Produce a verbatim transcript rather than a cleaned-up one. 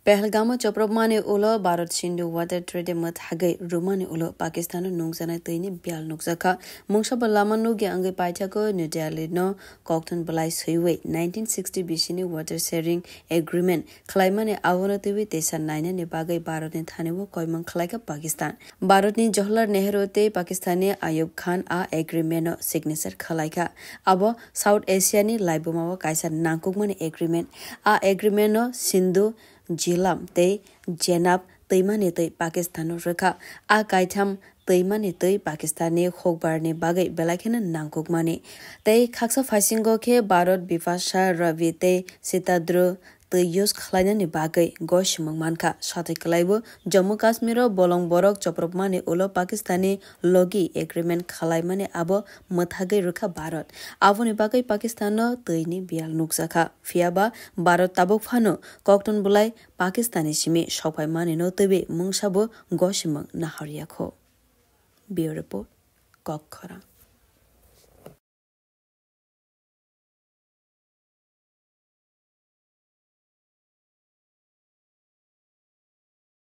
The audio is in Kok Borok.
Pahalgamo chopropmani ulo Bharat Sindhu Water Treaty mwthagwi rwmani ulo Pakistano nungjaknai twini biyal nukjakha. Mungsabo lama nukya wngwi paithakgo New Delhi no kokthon bwlai swiwi nineteen sixty bisini Water Sharing Agreement khwlaimani abono twiwi teisa nainani bagwi Bharatni thani-o koimang khwlaikha Pakistan. Bharatni Jawaharlal Nehru tei Pakistanni Ayub Khan a agreement-o signature khwlaikha. Abo South Asia-ni laibuma-o kaisa nangkukmani agreement. A agreement-o Sindhu, Jhelum tei Chenab twimani twi Pakistano rwkha. A kaitham twimani twi Pakistanni hukbarni bagwi belai kheno nangkukmani. Tei khaksa phaisingo khe Bharat Bipasha, Ravi tei Setadru twi use khwlainani bagwi gosimung mankha. Satwi kwlaibo Jammu Kashmiro bolong borok chopropmani ulo Pakistanni logi agreement khwlaimani abo mwthagwi rwkha Bharat. Aboni bagwi Pakistanno twini biyal nukjakha. Phiyaba Bharat tabuk phano kokthon bwlai Pakistanni simi sokphaimanino twiwi mungsabo gosimung nahorya kho. Bureau Report, Kokkhorang.